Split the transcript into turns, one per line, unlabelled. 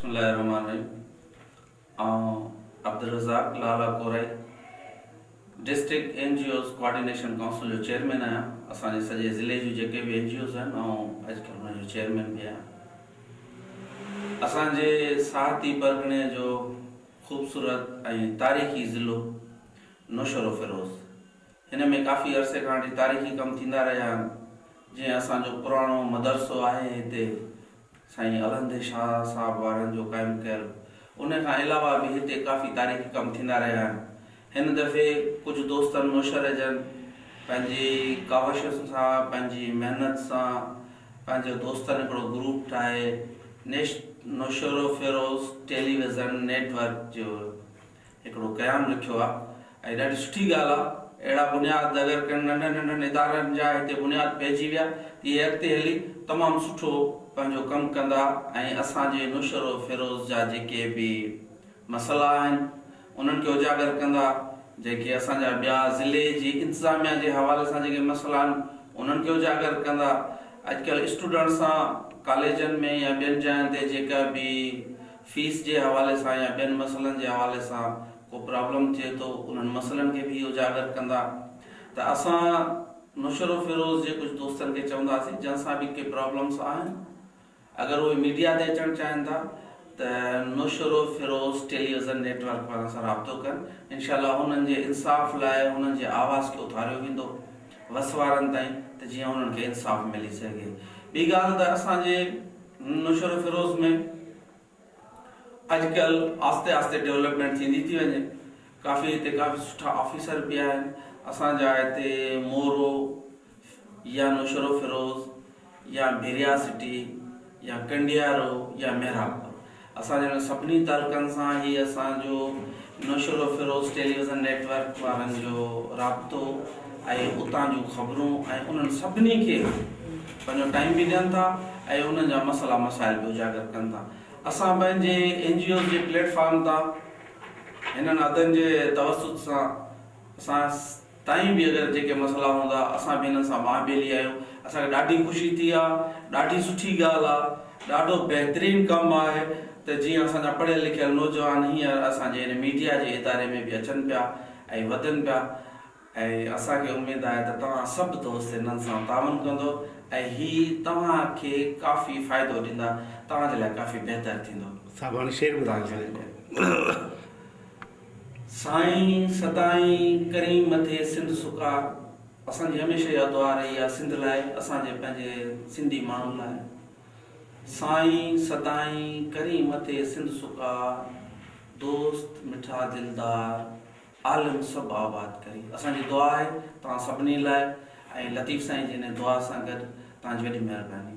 بسم الله الرحمٰن الرحيم آئون Abdul Razzaq Lala Korai district N G Os coordination council جو چيئرمين آهيان. اسان جي سڄي ضلعي جون جيڪي به اين جي اوز آهن آئون اڄڪلهه انهن جو چيئرمين به آهيان. اسان جي ساهتي پرڳڻي جو خوبصورت ۽ تاريخي ضلعو نوشهروفيروز هن ۾ ڪافي عرصي کان وٺي تاريخي ڪم ٿيندا رهيا آهن. جيئن اسان جو پراڻو مدرسو آهي هتي سائين الهندي شاهه صاحب وارن جو قائم ڪيل ان کان علاوه به هتي ڪافي تاريخي ڪم ٿيندا رهيا آهن. هن دفعي ڪجهه دوستن نوشهري جن پنهنجي ڪاوشن سان پنهنجي محنت سان پنهنجي دوستن هڪڙو گروپ ٺاهي نوشهروفيروز ٽيليويزن نيٽ ورڪ جو هڪڙو قيام رکيو آ ۽ ڏاڍي سٺي ڳالهه آ اهڙا بنياد اگر ڪن ننڍن ننڍن ادارن جا هتي بنياد پئجي ويا ته اهي اڳتي هلي تمام سٺو پنهنجو ڪم ڪندا ۽ اسان جي نوشهروفيروز جا جيڪي به مسئلا آهن انهن کي اجاگر ڪندا جيڪي اسان جا ٻيا ضلعي جي انتظاميا جي حوالي سان جيڪي مسئلا آهن انهن کي اجاگر ڪندا اڄڪلهه اسٽوڊنٽس سان ڪاليجن ۾ يا ٻين جاين تي جيڪا به فيس جي حوالي سان يا ٻين مسئلن جي حوالي سان ڪو پرابلم ٿئي ٿو انهن مسئلن کي به اجاگر ڪندا ته اسان نوشهروفيروز جي ڪجهه دوستن کي چونداسين جن سان به ڪي پرابلمس آهن اگر اهي ميڊيا تي اچڻ چاهين ٿا ته نوشهروفيروز ٽيليوزن نيٽ ورڪ وارن سان رابطو ڪن انشاء الله انهن جي انصاف لاء انهن جي آواز کي اٿاريو ويندو وس وارن تائين ته جيئن انهن کي انصاف ملي سگهي ٻي ڳالهه ته اسان جي نوشهروفيروز ۾ اڄڪلهه آهستي آهستي ڊولپمينٽ ٿيندي ٿي وڃي ڪافي هتي ڪافي سٺا آفيسر به آهن اسان جا هتي مورو يا نوشهروفيروز يا ڀريا سٽي يا ڪنڊيارو يا محرابپور اسان جي انهن سڀني تعلقن سان هي اسان جو نوشهروفيروز ٽيليوزن نيٽ ورڪ وارن جو رابطو ۽ اتان جون خبرون ۽ انهن سڀني کي پنهنجو ٽائيم به ڏين ٿا ۽ انهن جا مسئلا مسائل به اجاگر ڪن ٿا اسان پنهنجي اين جي اوز جي پليٽ فارم تان هنن ادن جي توسط سان اسان تائين به اگر جيڪي مسئلا هوندا اسان به هنن سان ٻانهن ٻيلي آهيون اسان کي ڏاڍي خوشي ٿي آ ڏاڍي سٺي ڳالهه آ ڏاڍو بهترين ڪم آهي ته جيئن اسان جا پڙهيل لکيل نوجوان هينئر اسان جي هن ميڊيا جي اداري ۾ به اچن پيا ۽ وڌن پيا ۽ اسان کي اميد آهي ته توهان سڀ دوست هنن سان تعاون ڪندو ۽ هي توهان کي ڪافي فائدو ڏيندا توهان جي لاء ڪافي بهتر ٿيندو.
صاحب هاڻي شعر ٻڌايو سائين.
سائين سدائين ڪرين مٿي سنڌ سڪا اسان جي هميشه اها دعا رهي آ سنڌ لاء اسان جي پنهنجي سنڌي ماڻهن لاء سائين سدائين ڪرين مٿي سنڌ سڪا دوست مٺا دلدار عالم سڀ آباد ڪرين اسان جي دعا آهي توهان سڀني لاء ۽ لطيف سائين جي ان دعا سان گڏ توهان جي وڏي مهرباني.